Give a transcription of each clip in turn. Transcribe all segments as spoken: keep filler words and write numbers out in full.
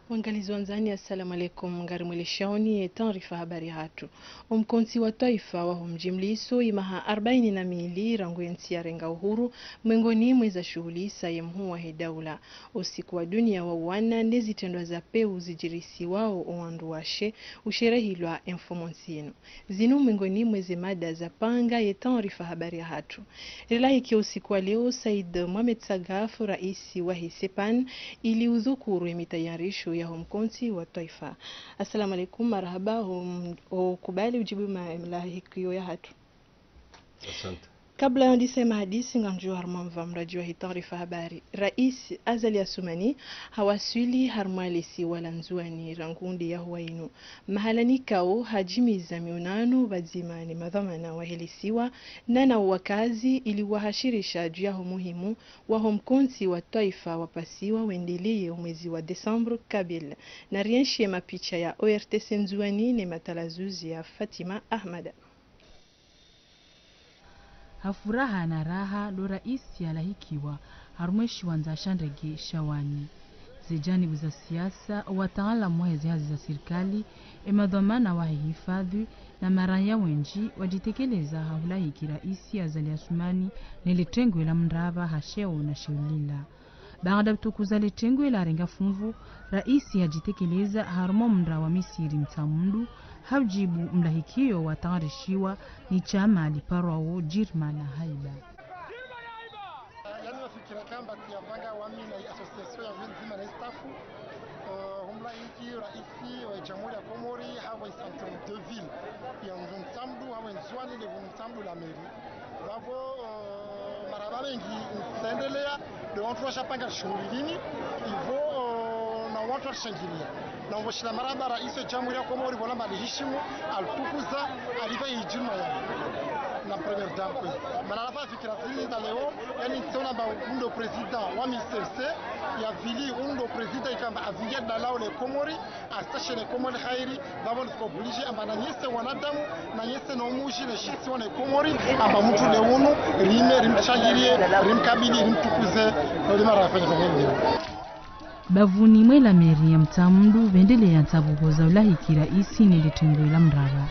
Wangalizi wandzani, assalamu alaikum. Ngarimweleshaoni ye taarifa habari yahatru. Omkontsi wa twaifa waho mjimliso imaha arbaini na mili rangu yentsi yarenga uhuru, mwengoni mweza shuhulisa ye mhuu wahe daula. Osiku wa dunia wa uwana ne zitrendwa za pewu zijirisiwao owandru washe usherehilwa emfumontsi yinu. Zinu mwengoni mweze mada za panga ye taarifa habari yahatru. Rilahiki osiku wa leo Said Mohamed Sagaf, raisi wahe CEPAN, ili udhukuru emitayarisho yaho mkontsi wa twaifa. Assalamu alaikum, marahaba, ho, ho kubali ujibu ma-, malahikio yahatru. Asante. Kabla yandise mahadisi, ngamdjo harumwa mva mradji wahe taarifa habari. Raisi Azali Assoumani hawaswili harumwa lesiwa la Ndzuani rangu nde yahuwa inu. Mahala nikao hajimiza mionano pvadzima ne madhwamana wahe lesiwa na na wakazi ili wahashirisha dju yaho muhimu waho mkontsi wa twaifa wapasiwa wendeleye omwezi wa desambru kabili. Na rienshi ye mapicha ya ORTC Ndzuani ne matalazuzi ya Fatima Ahmada. Ha furaha na raha ndo raisi yalahikiwa harumwa eshiwandza sha ndege sha Wani. Ze janibu za siasa, owataalamu wahe zihazi za sirikali, emadhwamana wahe hifadhwi, na maraya wendji wajitekeleza ha hulahiki raisi Azali Assoumani ne letrengwe la mrapva ha sheo na sheo lila. Baanda utukuza letrengwe larenga funvu, raisi hajitekeleza harumwa mra wa Misiri Mtsamdu, ha ujibu mlahikio watayarishiwa ni shama liparwao Jirma na Haiba. Yaani wafikira kamba tiyapvanga wami na association ya ndzima na staff, eh, humlahiki raisi wa Jamhuri ya Komori, hawe centre de ville ya Mtsamdu, hawe Ndzuani le Mtsamdu la mairie. Vavo, eh, marahaba mendji nsendelea, ndo wantru washapanga shuhuli lini, ivo, eh, na wantru washangilia. Na mvoshila marahaba raisi wa Jamhuri ya Komori, vola mba alihishimu, alitukuza, aliva ijirma ya. Na première dame kwe. Mana lafa fikira zili za leo, yaani ntsiona mba undo président wa M C C, ya vili undo président ikamba avingia dalao le Komori, astashe le Komori hairi, vavo niko obligé amba na nyese wanadamu, na nyese no muji ne shisiwa ne Komori, amba mutru le unu, rime, rimshangilie, rimkabili, rimtukuze, no lima rafanya fanya. Bavuni mwe la mairie ya Mtsamdu, vendelea ntsabuho za ulahiki raisi ne letrengwe la mrapva.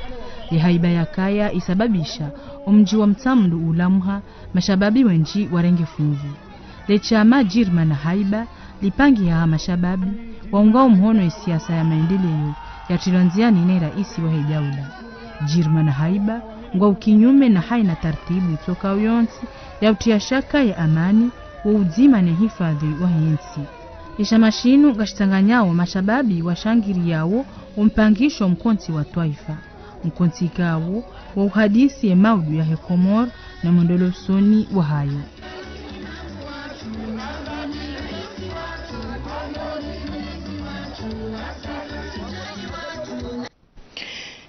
Ye haiba yakaya isababisha omji wa Mtsamdu ulamuha, mashababi wendji warenge funvu. Le shama Jirma na Haiba lipangiha ha mashababi waungao mhono ye siasa ya maendeleo yatrilwa ndziani ne raisi wahe daula. Jirma na Haiba ngwao kinyume na haina tartibu itsokao yontsi ya utria shaka ye amani, wo udzima ne hifadhwi wahe ntsi. Ye shama shinu ngashitsanganyao mashababi washangiriao wo mpangisho mkontsi wa twaifa. Mkontsi ikao wa uhadisi ye maudu yahe Komori na mwendelo usoni wahayo.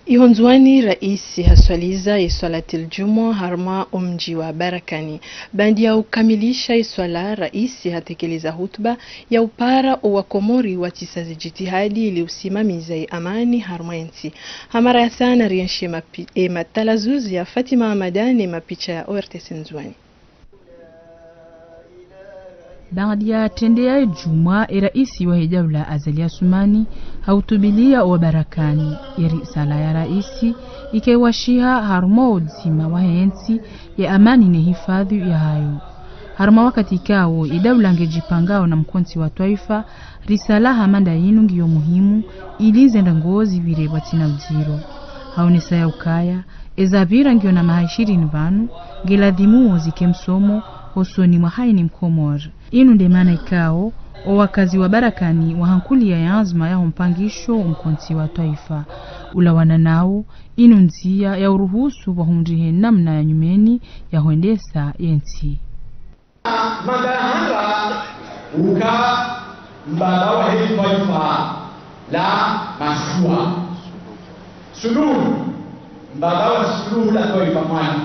Iho Ndzuani, raisi haswaliza ye swalatil djumwa harumwa omji wa Barakani. Baanda ya ukamilisha ye swala, raisi hatekeleza hutuba ya upara owa Komori watsisa zijitihadi ili usimamiza ye amani harumwa ye ntsi. Ha mara ya sana rienshi mapi-, e matalazuzi ya Fatima Amadane, mapicha ya ORTC Ndzuani. Baanda ya tende ya djumwa, e raisi wahe daula Azali Assoumani hahutubilia owa Barakani. Ye risala ya raisi ikewashiha harumwa udzima wahe ntsi, ye amani ne hifadhwi yahayo. Harumwa wakati ikao ye daula ngejipangao na mkontsi wa twaifa, risala hama nda yinu ngiyo muhimu, ili zendrongoo zipvire pvwatsina udziro. Haonesa ya ukaya, eza pvira ngiyo na maha ishirini pvanu, ngeladhimu wo zike msomo hosoni mwa haina Mkomori. Inu nde mana ikao owakazi wa Barakani wahankulia ye anzma yaho mpangisho mkontsi wa twaifa. Ulawana nao, inu ndzia ya uruhusu wahundrihe namna ya nyumeni ya hwendesa ye ntsi. Mandahanda uka mbaba wahe twaifa la mashua. Suluhu, mbaba wa suluhu la twaifa Mwali.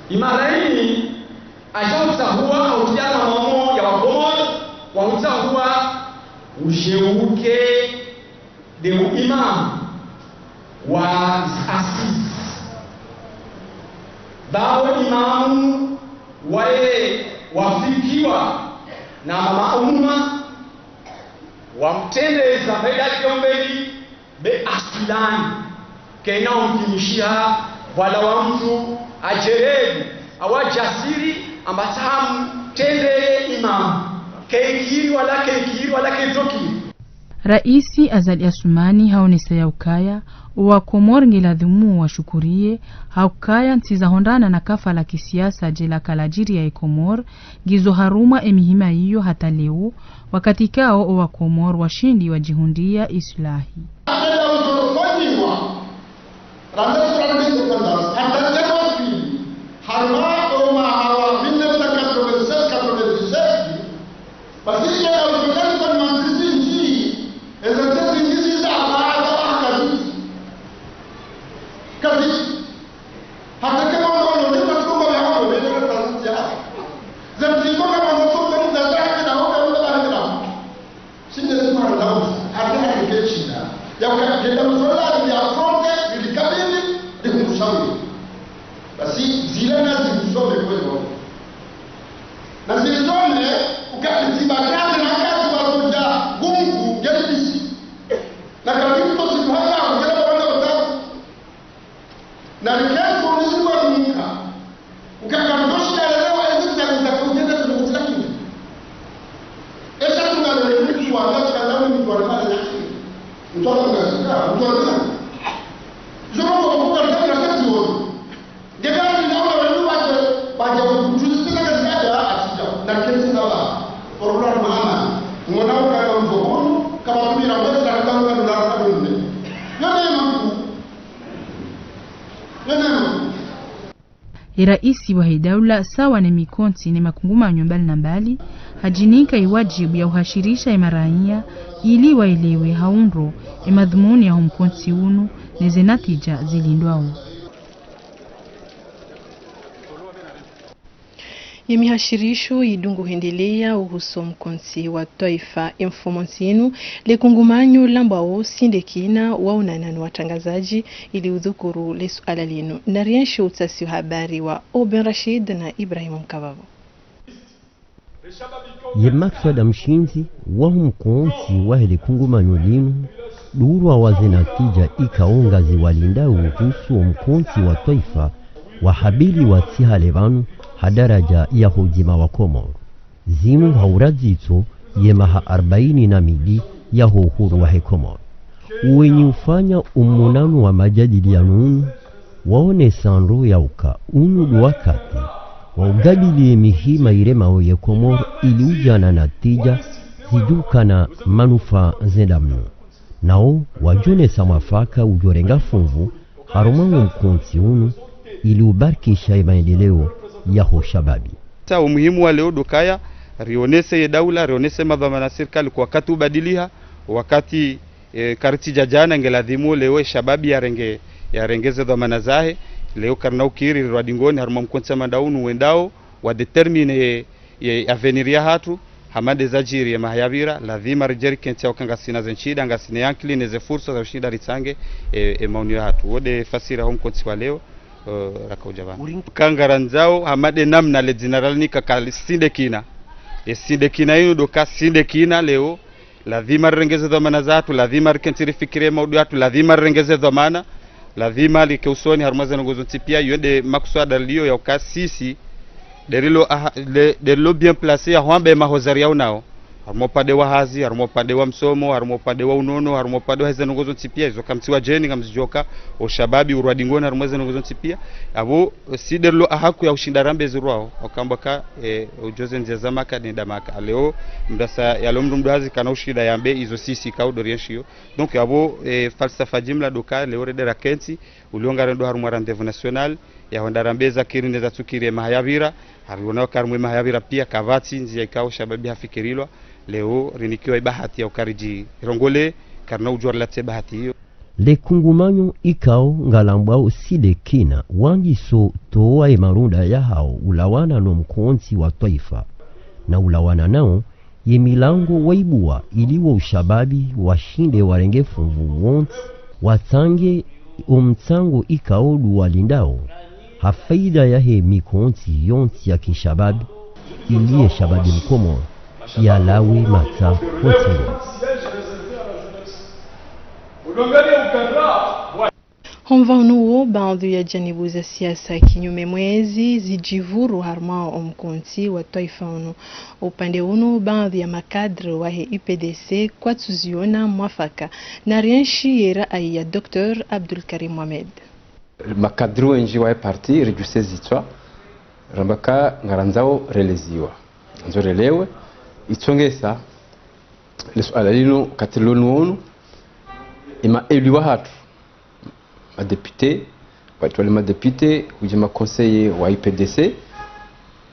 Imara ini, asha utsahuwa, autiyana maono ya Wakomori, wa utsahuwa, usheuke, nde uimamu wa Aziz. Bawo imamu waye wafikiwa na mama umma, Wamtrendeza meda liombeli be aswilani. Kena umkinishiha, pvala wa mndru ajerebu, awa jasiri, amba tsaha mtrendeye imamu. Keikiri wala keikiri wala keitokiri. Raisi Azali Assoumani haonesa ya ukaya, owa Komori ngeladhimu washukuriye, ha ukaya ntsi za hondana na kafa la kisiasa dje laka ladjiri ya Komori, ngizo harumwa emihima iyo hata leo, wakati kao owa Komori washindi wadjihundria islahi. Apela uzofanyiwa, rambe sura de indépendance, hata leo pili, harumwa omaha wa mille neuf cent quatre-vingt-seize quatre-vingt-dix-sept, basi ile ya uzofanyiwa ni mandzizi nji, eza tezi nji za hata hata kabisa. Kabisa. Hata kama wanaona ni matungo ya wao, ni kama taziti ya. Za mzigo kama wanatungo ni za zake na wao, wao, wao, wao. Sinde ni mara lauza, hata na kike shida. Ya ukakenda mzola, ya fronte, ili kabili, ili kumshauri. Basi, zile na zimsome kwa hiyo. Na zimsome, ukakitiba kazi na kazi wa soja, gungu, gelibisi. Na kabili to zikuhaya, ugela kwa wanda watatu. Na riketsi Mwenyezi Mungu amunika. Ukaka mtoshi ya lelewa ezi za, za kutenda zimekuti lakini. Esha tunga lele mtu wa Allah, tunga lele mtu wa Allah, lakini. Mtu wa Allah, mtu wa Allah. Zoro kwa kuka mtaka na kati wono. Ngega ni naona wanu waje, waje kutuzi tena kazi ya atija. Na riketsi na wa. Orula Muhammad. Mwana ukaka mzokonu, kama kumira mwezi na kama kumira mwezi na kama kumira. Yo neema kuu. Yo neema kuu. Eraisi wahe daula sawa ne mikontsi ne makungumanyo mbali na mbali, hadjinika iwadjibu ya uhashirisha emaraya ili waelewe ha undro emadhumuni yaho mkontsi unu ne zenatija zilindwao. Yemihashirisho yidungu hwendelea uhusu mkontsi wa twaifa. Emfumontsi inu, lekungumanyo lambwao Sindekina waonana no watrangazadji ili udhukuru lesuala linu. Narienshi utsasi wa habari wa Oben Rashid na Ibrahim Mkavavo. Ye makswada mshindzi waho mkontsi wahe lekungumanyo linu, durwa wa zenatija ikao ngazi walindao uhusu omkontsi wa twaifa wa habili wa tsi hale pvanu ha daraja yaho udjima wa Komori. Zinu ha uradzitso ye maha arbaini na mili yaho uhuru wahe Komori. Uwenyi ufanya umonano wa majadiliano unu, waonesa ndro ya uka unu ndo wakati wa ugabili ye mihima iremao ye Komori ili udja na natija zidjukana manufaa zenda mno. Nao wadjonesa mwafaka udjorenga funvu harumwa wo mkontsi unu ili ubarikisha ye maendeleo yaho shababi. Sa umuhimu wa leo ndo ukaya, rionese ye daula, rionese madhwamana sirikali kwa wakati ubadiliha, wakati, eh, karitsi dja djana ngeladhimu leo ye shababi yarenge, yarenge ze dhwamana zahe, leo karina ukiri rirwa dingoni harumwa mkontsi wa manda unu wendao, wa déterminer ye, ye avenir yahatru, hama nde zadjiri ye maha yapvira, ladhima ridje rikentsi ya uka ngasina ze nshida, ngasina ye ankili ne ze fursa za ushinda ritsange, e, e maoni yahatru. Wo nde fasiri yaho mkontsi wa leo, eh, raka udja pvanu. Uka ngarandzao, hama nde namna le dzina ralinika ka Sindekina. Ye Sindekina inu ndo uka Sindekina leo, ladhima rirenge ze dhwamana zahatru, ladhima rikentsi rifikiri ye maudu yahatru, ladhima rirenge ze dhwamana, ladhima like usoni harumwa ze ndrongoo zontsi pia, yo nde makswada liyo ya uka sisi, nde rilo aha, le, nde rilo bien placé ya hwamba ye mahodha riyaonao. Harumwa upande wa hazi, harumwa upande wa msomo, harumwa upande wa unono, harumwa upande wa ze ndrongoo zontsi pia, izo kamtsi wadjeni, ngamzidjuao uka, o shababi urwa dingoni harumwa ze ndrongoo zontsi pia. Apvo, si nde rilo ahaku ya ushinda rambe zirwao, ukamba ka, eh, udjo ze ndzia za Maka, nenda Maka. Leo, mdrasa, ya leo mndru mdru hazi kana ushinda yambe, izo sisi, ka udo rienshi yo. Donc, apvo, eh, falsafa jimla ndo uka, leo rende rakentsi, ulio ngarendo harumwa rendez-vous national, ya hwenda rambe zakiri ne zatsukiri ye maha yapvira, hariona uka harumwa ye maha yapvira pia kapvatsi ndzia ikao shababi hafikirilwa, leo rinikiwa ye bahati ya uka ridjirongole, karina udjua rilatse bahati iyo. Lekungumanyo ikao ngalambwao Sindekina, wangiso towa ye marunda yahao ulawana no mkontsi wa twaifa, na ulawana nao, ye milango waibua ili wo ushababi washinde warenge funvu wontsi, watsange omtsango ikao ndo walindao, ha faida yahe mikontsi yontsi ya kishababi, ili ye shababi mkomori yalawe matsa wontsi wontsi. Ho mva unu wo, baadhwi ya janibu za siasa kinyume mwezi zidjivuru harumwa omkontsi wa twaifa unu. Upande unu, baadhwi ya makadre wahe U P D C kwatsuziona mwafaka. Narienshi ye raayi ya Docteur Abdulkarim Mohamed. Makadre wendji wahe parti ridjuse zitswa, ramba ka ngarandzao releziwa. Ndzo relewe, itsongesa, le suala linu, katilo nuonu, ima élus wahatru, madéputé, watru wali madéputé, udje maconseiller wa U P D C,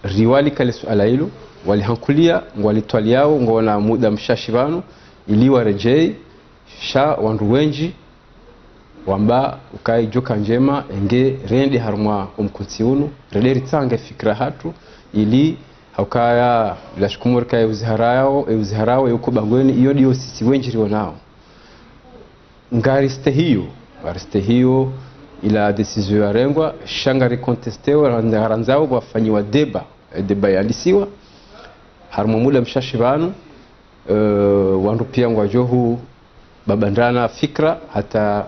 riwalika le suala linu, walihankulia, ngwalitwaliao, ngwona muda mshashi pvanu, ili waredjei, sha wandru wendji, wamba ukaya idjoka ndjema, enge rende harumwa omkontsi unu, rende ritsange fikira hatru, ili haukaya la shikumuri kaya uziharao, e uziharao, e uko bangweni, iyo ndiyo sisi wendji rionao. Ngaristehiyo, ngaristehiyo ila décision yarengwa, sha ngaricontesteo, ngarandzao wafanyiwa débat, e débat yandisiwa, harumwa muda mshashi pvanu, eh, wandru pia ngwadjo hu babandrana fikira hata,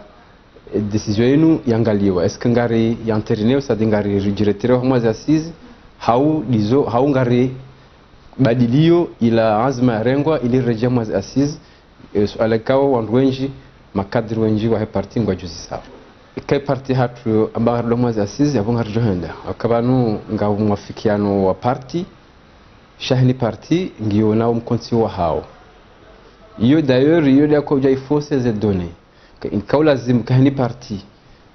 eh, décision inu yangaliwa. Est-ce que ngari ya entériné, c'est-à-dire ngari ridjiretireo harumwa ze assises, hau ndizo, hau ngari badiliyo ila anzma yarengwa ili riredjee harumwa ze assises, eh, suala ikao wandru wendji, makadre wendji wahe parti ngwadjuzisao. Ika e parti hatru amba ngaridjo harumwa ze assises, yapvo ngaridjo henda. Aka pvanu nga mwafikiano wa parti, sha heni parti ngiyonao mkontsi wahao. Iyo d'ailleurs, iyo ndiyo kaudja ifausse ze données. Ka, kaulazimu ka heni parti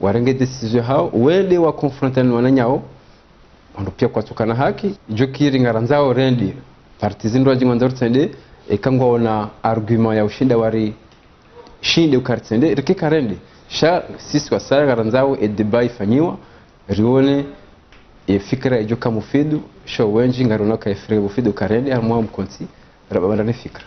warenge décision hao, wende waconfronté no wananyao, wandru pia kwatsukana haki, idjo kiri ngarandzao rende, parti zindru wadji ngwandzo ritsende, eka ngwaona argument ya ushinda wari shinde ukaritsende, rike karende. Sha sisi wasaya ngarandzao e débat ifanyiwa, rione e fikira idjoka mufidu, sha wendji ngarionao ka e fikira mufidu karende, harumwa omkontsi, rababandrane fikira.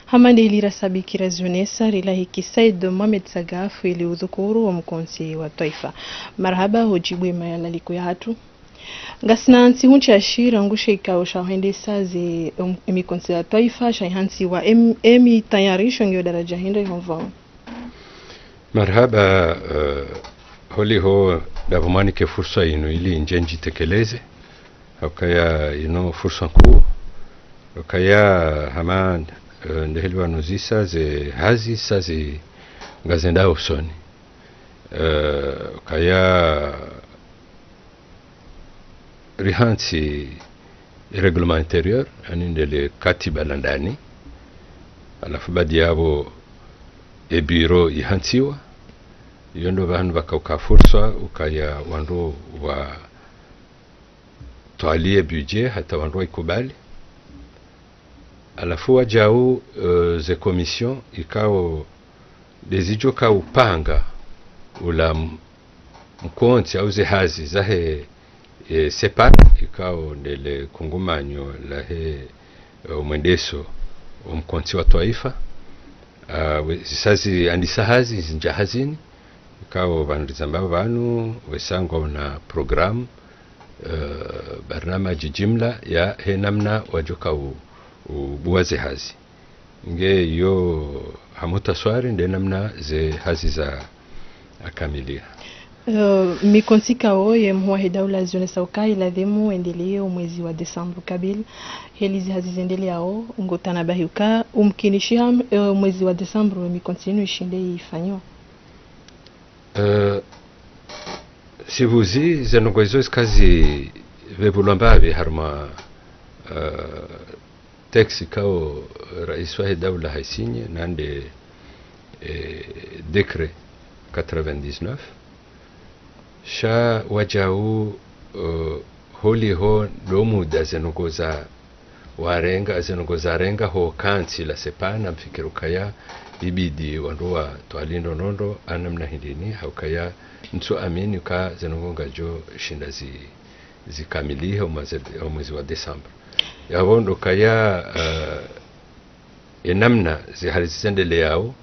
Hama ndeli rasabiki razionesa, rilahiki Said Mohamed Sagaf ili udhukuru omkontsi wa twaifa. Marahaba, hudjibu e malaliko yahatru. Ngasina ntsihu ntsashi rangu she ikao sha hwendesa ze, em, emikontsi ya twaifa, sha ihantsiwa em, emitayarisho ngiyo daraja hindri ho mva unu? Marahaba, eh, holiho ndapvo mwanike fursa inu ili ndje ndjitekeleze. Haukaya inu fursa nkuu. Haukaya hama, eh, ndeheli wanuzisa ze hazi sa zi ngazendao usoni. Eh, haukaya rihantsi règlement intérieur, yaani ndele katiba la ndani. Halafu baada yapvo e bureau ihantsiwa. Iyo ndo pvahanu pvakauka fursa ukaya wandru watwaliye budget hata wandru waikubali. Halafu wadjau, eh, ze commission ikao ndezidjoka upanga ula m-, mkontsi au ze hazi zahe, eh, CEPAN, ikao ndele kungumanyo lahe, eh, omwendeso omkontsi wa twaifa. Ah, we, zisa ziandisa hazi, zindja hazini, ikao pvanu rizamba pvanu, wesa ngwaona programme, eh, barnamaji jimla yahe namna wadjoka u, ubua ze hazi. Nge iyo ha muhtaswari nde namna ze hazi zakamiliha. Eh, mikontsi ikao ye mhuu wahe daula zionesa uka iladhimu endelee omwezi wa décembre kabili. Heli ze hazi zendeleao, ngotanabahi uka umkinishiha, eh, mwezi wa décembre mikontsi inu ishinde ifanyiwa. Eh, sipvuzi ze ndrongoo izo zika zipvepvulwa mbapvi harumwa, eh, texte ikao rais wahe daula haisinye, nande, eh, décret quatre-vingt-dix-neuf. Sha wadjau, eh, holiho ndo muda ze ndrongoo za warenga, ze ndrongoo zarenga ho kantsi la CEPAN, mfikiri ukaya ibidi wandru watwali ndrongoo ndro ha namna hindrini, haukaya ntsu amini uka ze ndrongoo ngazidjo shinda zi, zikamilihe omwezi, omwezi wa décembre. Yapvo ndo ukaya, eh, e namna ze hazi zendeleao,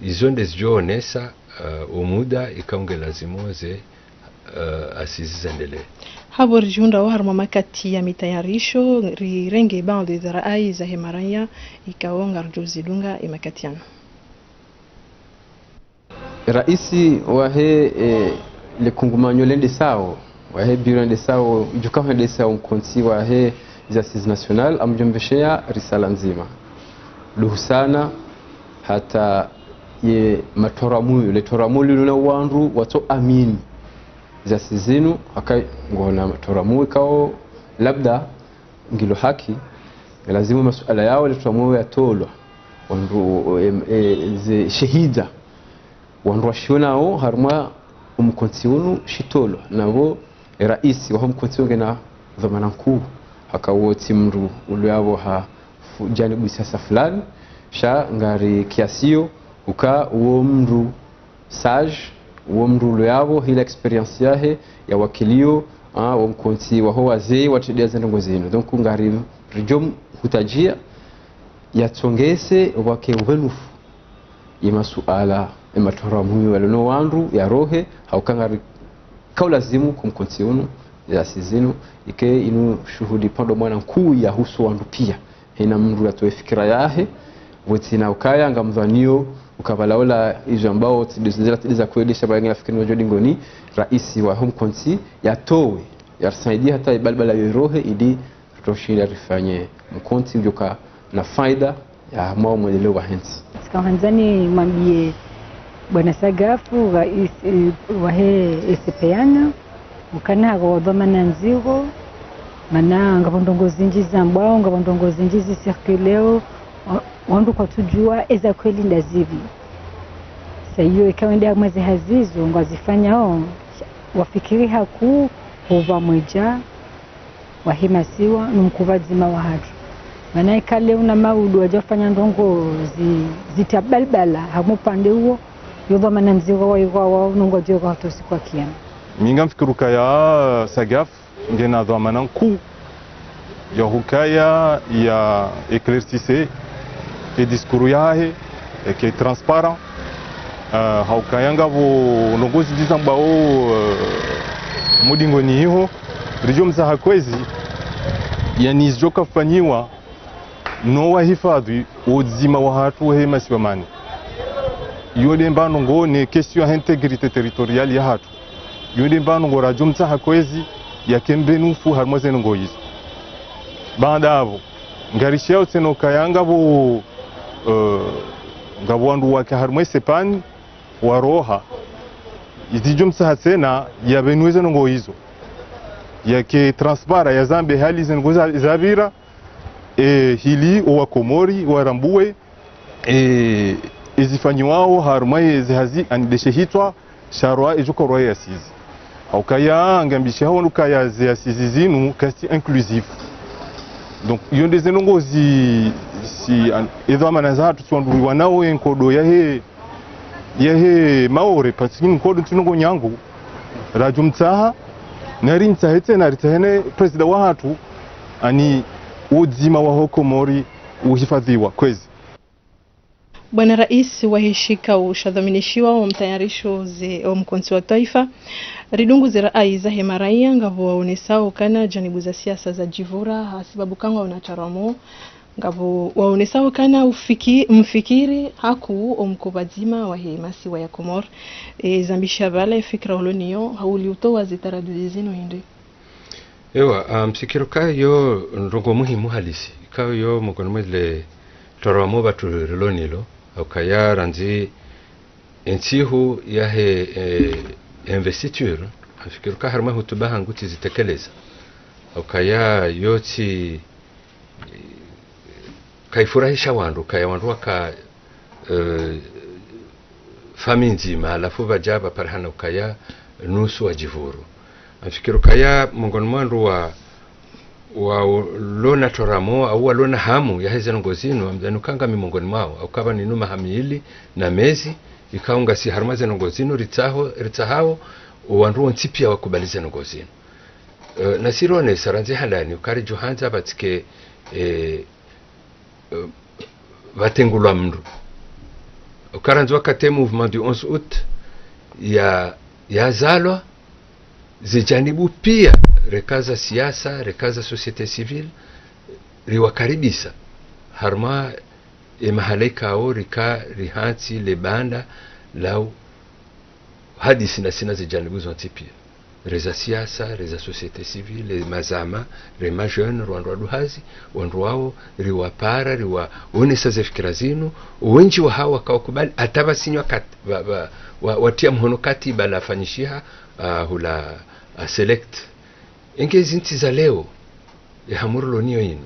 izo ndezidjoonesa, eh, omuda ikao nge lazimu ze, eh, assises zendelee. Hapvo ridjihundrao harumwa makati ya mitayarisho, rirenge baadhwi za raayi zahe maranya, ikao ngaridjo zidunga e makati yanu. Raisi wahe, eh, le kungumanyo lendesao, wahe biro lendesao, idjo ka hendesao mkontsi wahe za Assises Nationales, amdjombesheya risala ndzima. Luhusana hata ye matoramuyo, le toramuyo lilo na wandru watso amini za Assises zinu, haka ngona matoramuyo kao labda ngilo haki, lazimu masuala yao le toramuyo yatolwa. Wandru, em, e, ze shehida. Wandru washionao harumwa omkontsi unu shitolwa. Napvo, e raisi waho mkontsi unu ngena dhwamana nkuu. Haka wo tsi mndru ulio apvo ha fu-, janibu siasa fulani. Sha ngari kiasio, uka uwo mndru sage, uwo mndru ulio apvo, hila expérience yahe, ya wakilio, ah, wo mkontsi waho wazee, watrendeya ze ndrongoo zinu. Donc, ngari ridjo mhutajia, yatsongese wake uvenufu ye masuala, ye matoramuyo yalo no wandru, yarohe, hauka ngari kao lazimu ko mkontsi unu, za Assises zinu, ike inu shuhudi pvandru mwana nkuu yahusu wandru pia. Hena mndru yatowe fikira yahe, pvwatsina ukaya ngamdhwanio, uka pvala ola izo ambao tsi-, tsi-, tsi-, tsi-, za kweli sha pvale ngena fikira ngodjo dingoni, raisi waho mkontsi, yatowe, yarisaidia hata ibalbala yo irohe, ili ritoshinda rifanye mkontsi udjoka na faida ya mwao mwendeleo wa hentsi. Tsika handzani mwambie Bwana Sagaf, raisi, eh, wahe S P N, ukana haka wo dhwamana ndziro, mana ngapvo ndrongoo zindji zambwao, ngapvo ndrongoo zindji zicirculeo, wa-, wandru kwatsudjua eza kweli ndazipvi. Sa iyo ikao ende harumwa ze hazi zo ngwazifanyao, wafikiri hakuu, hupvamwedja, wahe masiwa, no mkono pvadzima wahatru. Mana ikale una maudu wadja fanya ndrongoo zi-, zitria balbala, harumwa upande uwo, yo dhwamana ndziro wairwao, no ngwadjo irwa hata usiku wa kiyama. Mi ngamfikiri ukaya Sagaf, ngena dhwamana nkuu, ya hukaya, ya éclaircisse, e discours yahe, eke transparent, eh, haukaya ngapvo ndrongoo zindji zambwao, eh, mudingoni iho, ridjo mtsaha kwezi, yani zidjoka fanyiwa, no wahifadhwi udzima wahatru he masiwa mane. Iyo nde mbano ngo ne question ya intégrité territoriale yahatru. Iyo nde mbano ngo radjo mtsaha kwezi yake mvenufu harumwa ze ndrongoo izo. Baanda apvo, ngarishiyao tsena ukaya ngapvo, eh, ngapvo wandru wake harumwa S P N, waroha. Izidjo mtsaha tsena yavenuwe ze ndrongoo izo. Yake transparent yazambe hali ze ndrongoo za-, zapvira, eh, hili owa Komori, warambuwe, eh, ezifanyiwao harumwa ye ze hazi ani nde she hitswa sha rwa edjo korwa ye Assises. Haukaya ngambishiha wanu ukaya ze Assises zinu kazitsi inclusif. Donc, iyo nde ze ndrongoo zi-, si, an-, edhwamana zahatru tsi wandru wanao enkodo yahe, yahe Maore, parce que nkodo ntsi ndrongoo nyangu, radjo mtsaha, nari mtsahe tsena, ritsahe ne président wahatru, ani udzima waho Komori uhifadhwiwa, kwezi. Bwana Raisi, wahe shikao shadhwaminishiwa wo mtayarisho ze, wo mkontsi wa twaifa, ridungu ze rayi zahe maraya, ngapvo waonesao ukana janibu za siasa zadjivura, hasibabu kangwaona taramu, ngapvo waonesao ukana ufiki-, mfikiri hakuu wo mkono pvadzima wahe masiwa ya Komori. E, zambisha pvala ye fikira ulo nayo, hauli utowa ze taradudi zinu hindri? Ewa, ah, ngamfikiri ukaya yo ndrongoo muhimu halisi. Ikao yo mongoni mwa le taramu pvatsu rilo nalo, haukaya randzi entsihu yahe, eh, investiture, ngamfikiri ukaya harumwa hutuba hangu tsizitekeleza. Haukaya yo tsi, kaifurahisha wandru, ukaya wandru waka, eh, famiyi ndzima, halafu pvadja pvaparihana ukaya nusu wadjivuru. Ngamfikiri ukaya mongoni mwa wandru wa, wa, walona taramu, au walona hamu yahe ze ndrongoo zinu, ngamdhani ukaya ngami mongoni mwao, haukaya pvanu maha mili na mezi, ikao ngasi harumwa ze ndrongoo zinu, ritsaho, ritsahao, wandru wontsi pia wakubali ze ndrongoo zinu. Eh, nasi ronesa randzi handani, ukaya ridjo handza pvatsike, eh, eh, pvatengulwa mndru. Ukaya randzi wakati mouvement du onze août ya, yazalwa, ze janibu pia, reka za siasa, reka za société civile, riwakaribisa. Harumwa e mahala ikao rika rihantsi le banda lau hadisi na sina ze janibu zontsi pia. Reza siasa, reza société civile, mazama, re ma jeunes, rwandru wa duhazi, wandru wao, riwapara, riwaonesa ze fikira zinu, wendji wa hawo wakawakubali, hata pvasinywa kat-, wa, wa, wa, watia mhono katiba lafanyishiha, ah, hula, ah, select. Enge zintsi za leo, ye hamu rilo nayo inu.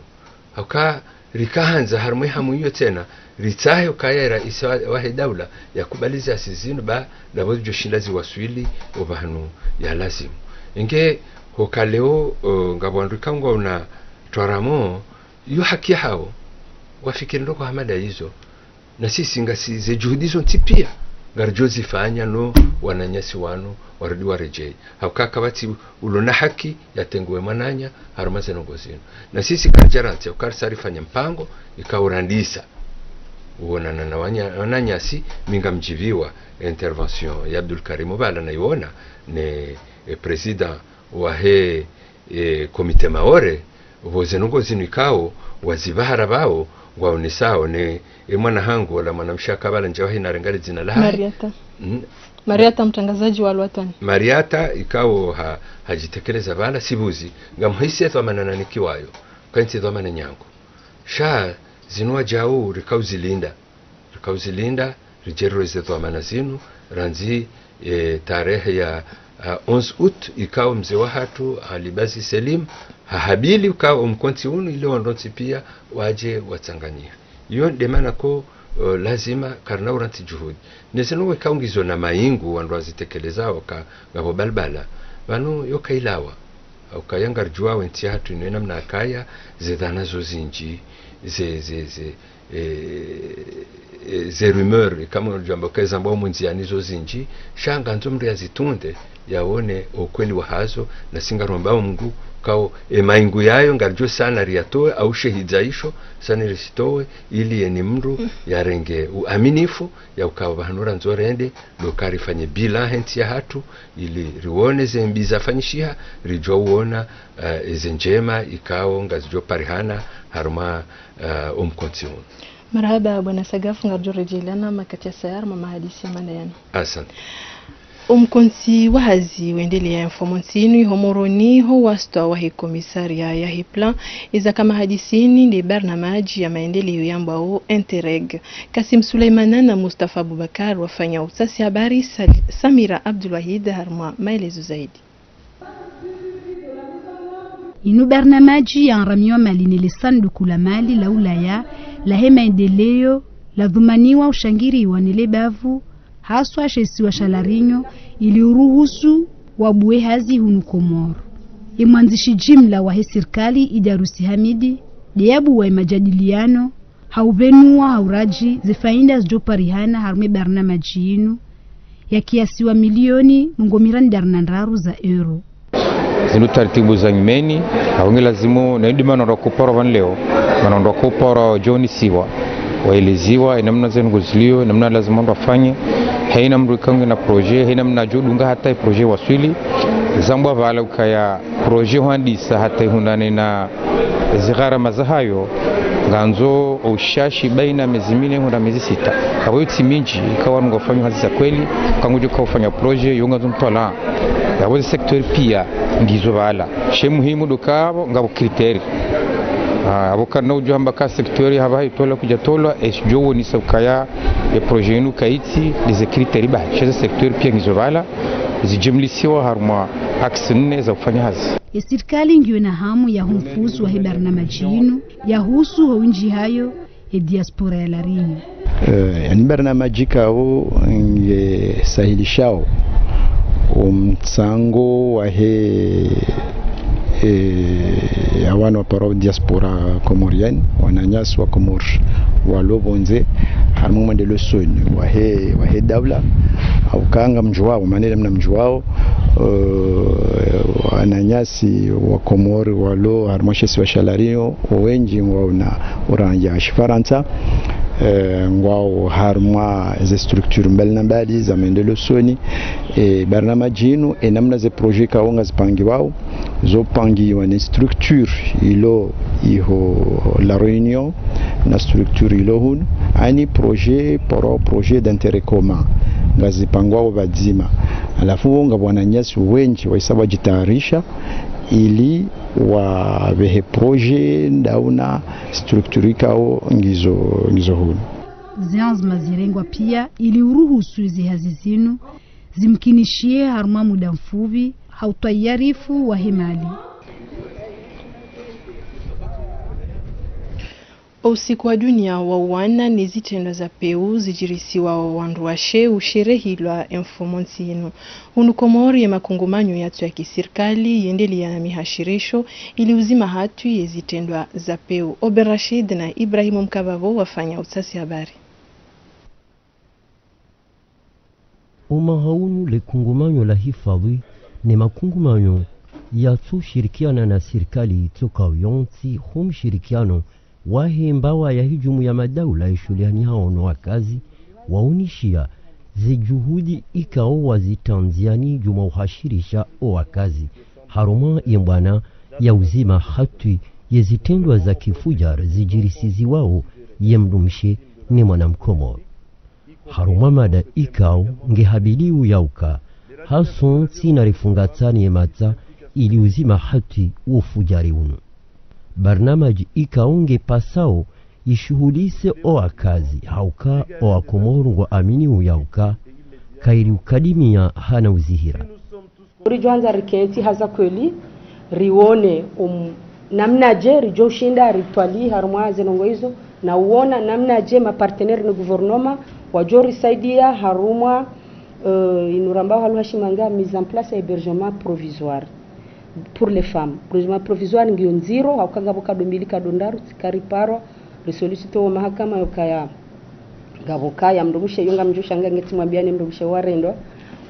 Hauka rikahandza harumwa ye hamu iyo tsena, ritsahe ukaya ye raisi wa, wahe daula, yakubali ze assises zinu ba, ndapvo zidjoshinda ziwaswili, opvahanu ya lazimu. Enge, hoka leo, o, ngapvo wandru ikao ngwaona twaramo, iyo haki yahawo, wafikiri ndrongoo hama nda izo, na sisi ngasi ze juhudi zontsi pia, ngaridjo zifanya no wananyasi wanu, warudi waredjei. Hauka kapvatsi ulo na haki, yatenguwe mwananya, harumwa ze ndrongoo zinu. Na sisi karidja rantsi, hauka risa rifanya mpango, ikao randisa. Uonana na wanya-, wananyasi, mi ngamdjiviwa intervention ya Abdul Karim pvala na iona, ne, e, président wahe, e, comité Maore, pvo ze ndrongoo zinu ikao, wazipvahara pvao, ngwaonesao, ne, e mwana hangu, ola mwanamshe aka pvala ndja wahe na rengale dzina lahahe. Mariata. Mm. Mariata, mtrangazadji wa Lwatwani. Mariata, ikao ha, hadjitekeleza pvala, sipvuzi, ngamhisi ye dhwamana nanikiwayo, kayitsi dhwamana nyangu. Sha, zinu wadjau, rikao zilinda. Rikao zilinda, ridjerirwe ze dhwamana zinu, randzi, e, tarehe ya, a, onze août, ikao mze wahatru, Ali Bazi Selim, hahabili ukao omkontsi unu, ile wandru wontsi pia, wadje watsanganyihe. Iyo nde mana ko, o, lazima karina urantsi juhudi. Ne zinu wekao ngizo na maingu, wandru wazitekelezao ka, ngapvo balbala. Pvanu yo kayilawa. Ukaya ngaridjuao entsi yahatru inu ye namna yakaya, ze dhana zo zindji, ze, ze, ze, e, e, ze rumeur, kama udjwamba ukaya zambwa omundziani zo zindji, sha ngandzo mndru yazitunde, yaone okweli wahazo, na si ngaromba Mungu, kao, e, maingu yayo, ngaridjo sana riyatowe, au shehidza isho, sana risitowe, ili yeni mndru, yarenge uaminifu, ya ukao pvahanu randzo rende, ndo ka rifanye bilan he ntsi yahatru, ili rione ze mbi zafanyishiha, ridjuwa uona, eh, eze ndjema ikao ngazidjo parihana harumwa, eh, omkontsi unu. Marahaba, Bwana Sagafu, ngaridjo redjeyana makati ya saya harumwa mahadisi ya mana yanu. Asante. Omkontsi wa hazi wendelea mfumontsi inu iho Moroni, ho wastwa wahe komisaria yahe plan, iza ka mahadisini nde barnamaji ya maendeleo yambwao Interreg. Kasim Suleimana na Mustafa Abubakar wafanya utafiti habari, Sal-, Samira Abdulwahid harumwa maelezo zaidi. Inu barnamaji ya nramiwa mali nele sanduku la mali la Ulaya lahe maendeleo, ladhumaniwa ushangiriwa nele bavu, haswa she isiwa sha La Réunion, ili uruhusu wabuwe hazi hunu Komoro. Emwandzishi jimla wahe sirikali Idarusi Hamidi, nde yabuwa emajadiliano, ha uvenua ha uraji ze faida zidjo parihana harumwa ebarnamaji inu, ya kiasi wa milioni mengo miraru na ndraru za euro. Zinu taratibu za nyumeni, hau nge lazimu, na indi mana ndo kuparo pvanu leo, mana ndo kuparo djonisiwa, waeleziwa, enamna zinu ngozilio, enamna lazimu ndo wafanye, haina mndru ikao nge na projet, haina mna djodunga hata projet waswili, zambwa pvala ukaya projet hwandisa hata ihundrane na zigharama zahayo, ngandzo ushashi baina mezi mine hwenda mezi sita. Apvo yo tsi mindji, ikao wanu ngwafanyao hazi za kweli, ka ngudjo ka ufanya projet, yo ngandzo mtwalaa. Apvo ze secteur pia, ngizo pvala. She muhimu ndo ka apvo, ngapvo critère. Ah, apvo kana udjo hamba ka secteur hapvaha itolwa kudja tolwa, eshi djo wonesa ukaya, e projet inu kayitsi, nde ze critère ba. She ze secteur pia ngizo pvala. Zijimlisiwa harumwa axe nne za ufanya hazi. Ye sirikali ngiyo na hamu ya humfuzu wahe barnamaji inu, ya husu ho windji hayo, ye diaspora ya La Réunion. Eh, yani barnamaji ikao nge sahilishao omtsango wahe, eh, ya wanu waparwao diaspora comorienne, wananyasi wa Komori walo pvondze, harumwa mwendeleo usoni wahe, wahe daula, hauka ngamdjuwao, mana ile mna mdjuwao, eh, wananyasi wa Komori walo harumwa she isiwa sha La Réunion, owendji ngwaona uraya Shifarantsa, eh, ngwao harumwa ze structure mbali na mbali za mwendeleo usoni, eh, barnamaji inu, enamna ze projet ikao ngazipangiwao, zo pangiwa ne structure ilo iho La Réunion, na structure ilo hunu, ani projet, poro projet d'intérêt commun, ngazipangwao pvadzima. Halafu wo ngapvo wananyasi wendji wahisa wadjitayarisha ili wapvehe projet ndauna structure ikao ngizo, ngizo hunu. Zianzima zirengwa pia ili uruhusu zihazi zinu zimkinishihe harumwa muda mfupvi ha utwayarifu wahe mali. Usiku wa dunia wa uwana ne zitrendwa za pewu zidjirisiwao wandruwashe usherehilwa emfumontsi inu. Hunu Komori ye makungumanyo yatsu ya kisirikali yendelea na mihashirisho ili uzima hatwi ye zitrendwa za pewu. Ober Rashid na Ibrahim Mkavavo wafanya utsasi habari. Omwaha unu le kungumanyo la hifadhwi ne makungumanyo yatsushirikiana na sirikali itsokao yontsi ho mshirikiano wahe mbawa yahe jumuiya madaula ishuhulihanihao no wakazi, waunishia ze juhudi ikao wazitrandziani juu mwa uhashirisha o wakazi harumwa ye mbwana ya uzima hatwi ye zitrendwa za kifujar zidjirisiziwao ye mdrumshe ne mwana mkomori. Harumwa mada ikao nge habiliu yauka, hasontsi na rifungatsani ye matsa ili uzima hatwi wo fujari unu. Barnamaji ikao nge pasao ishuhulise o wakazi hauka o wakomori ngwaaminiu yauka kairi ukadimia hana uzihira. Ridjo handza rikentsi haza kweli, rione, um, namnaje ridjo ushinda ritwalii harumwa ze ndrongoo izo, na uona namnaje ma partenaires no gouvernement wadjo risaidia harumwa, euh, inu rambao ha lugha shimanga mise en place ya hébergement provisoire pour les femmes. Hébergement provisoire ngiyo ndziro, hauka ngapvo kado mbili kado ndraru, tsi kari paro, risollicite wo mahakama yokaya. Ngapvo kaya mdrumshe yo ngamdjo shanga ngetsi mwambiani mdrumshe warendwa.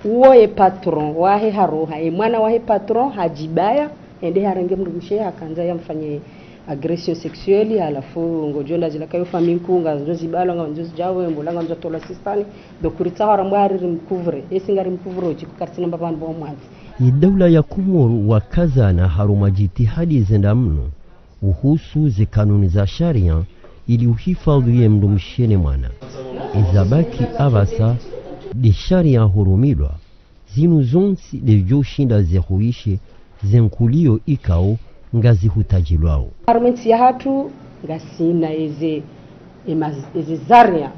Uwo ye patron wahe haroha, ye mwana wahe patron hadjibaya, ende harenge mdrumshe hakandza yamfanye agression sexuelle, halafu ngodjo nda zila kayo famille nkuu, ngandzo zibalwa, ngandzo zijawe, mbola ngandzo tolwa sistani, donc ritsaho harambwa hari rimcouvre, esi ngari mcouvre oji kukartsina mbapvanu bo mwandzi. Ye daula ya Komoro wakazana harumwa jitihadi zenda mno uhusu ze kanuni za sharia ili uhifadhwi ye mdrumshe ne mwana. Ezabaki apvasa de sharia hurumilwa, zinu zontsi de djo shinda zehuishe ze nkulio ikao ngazihutajilwao. Harumwa entsi yahatru ngasina eze, ema, eze zaria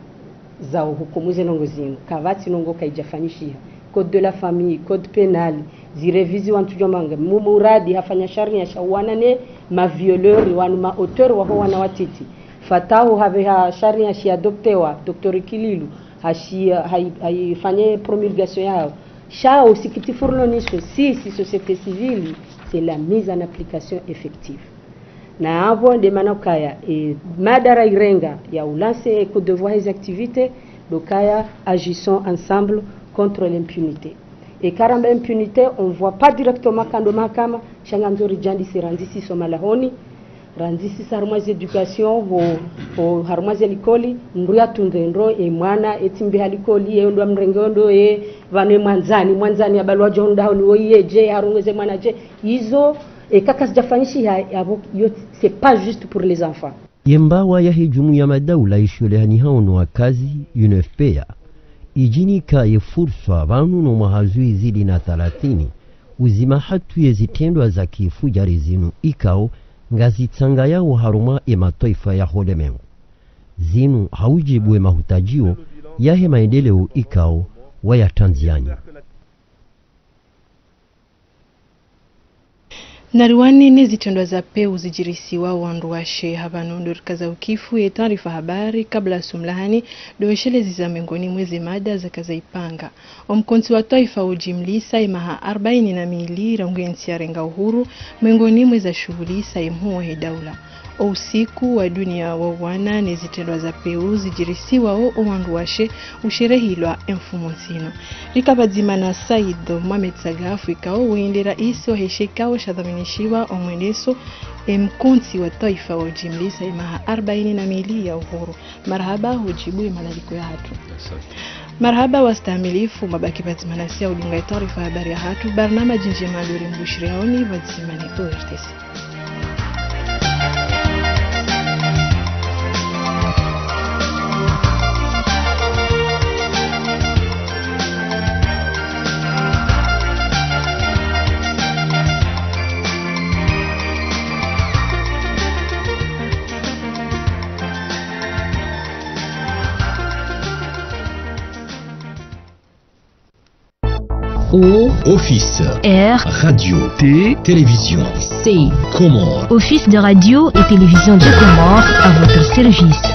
za uhukumu ze ndrongoo zinu, kapvatsi ndrongoo kaidjafanyishiha. Code de la famille, code pénal, zireviziwa ntsu djo manga. Mu, muradi hafanya sharia sha uwana ne ma violeurs wanu ma auteurs waho wana watiti. Fatahu hapveha sharia shiadoptewa, docteur Kililu, hashi, hai, haifanye promulgation yaho. Sha usikitifu rilo niso, sisi société civile, c'est la mise en application effective. Na apvo nde mana ukaya, e, madara irenga ya ulancer, e, coup d'œil wahe ze activités, ndo ukaya agissons ensemble contre l'impunité. Eka ramba impunité, on voit pas directement kando mahakama, sha ngandzo ridjandise randzisi so malahoni, randzisi sa harumwa ze éducation, ho, ho, harumwa ze likoli, mndru yatunde ndro, e mwana, etsi mbi ha likoli, e ndo amrenge ndo, e, pvanu e mwandzani, mwandzani abalwa djo ndahoni, wo iye dje, harongeze mwana dje, izo, eka kazidjafanyishiha, apvo, yo, c'est pas juste pour les enfants. Ye mbawa yahe jumuiya madaula ishuhulihanihao no wakazi, U N F P A, idjinika ye furswa pvanu no mwaha zihwi zili na thalathini, uzima hatwi ye zitrendwa za kifujari zinu ikao ngazitsangayao harumwa ye matwaifa yaho lemengu. Zinu ha ujibu we mahutajio yahe maendeleo ikao wayatrandziani. Nariwane ne zitrendwa za pewu zidjirisiwao wandruwashe. Hapvanu ndo rikaza ukifu ye taarifa habari, kabla sumlahani ndo weshelezi za mengoni mweze mada zakaza ipanga. Omkontsi wa twaifa ujimlisa emaha arbaini na mili rangu entsi yarenga uhuru, mengoni mweza shuhulisa emhuu wahe daula. O usiku wa dunia wa uwana ne zitrendwa za pewu zidjirisiwao owandruwashe usherehilwa emfumontsi inu. Rika pvadzima na Said Mohamed Sagaf ikao wende raisi wahe she ikao shadhaminishiwa omwendeso emkontsi wa twaifa wa ujimlisa emaha arbaini na mili ya uhuru. Marahaba hujibu emalaliko yahatru. Asante. Marahaba wastahamilifu, mabaki pvadzima nasi ya udunga etaarifa habari yahatru, barnamaji ndjema ndo rimbushiriaoni pvadzima ne O R T C. O. Office. R. Radio. T. Télévision. C. Comores. Office de radio et télévision des Comores, à votre service.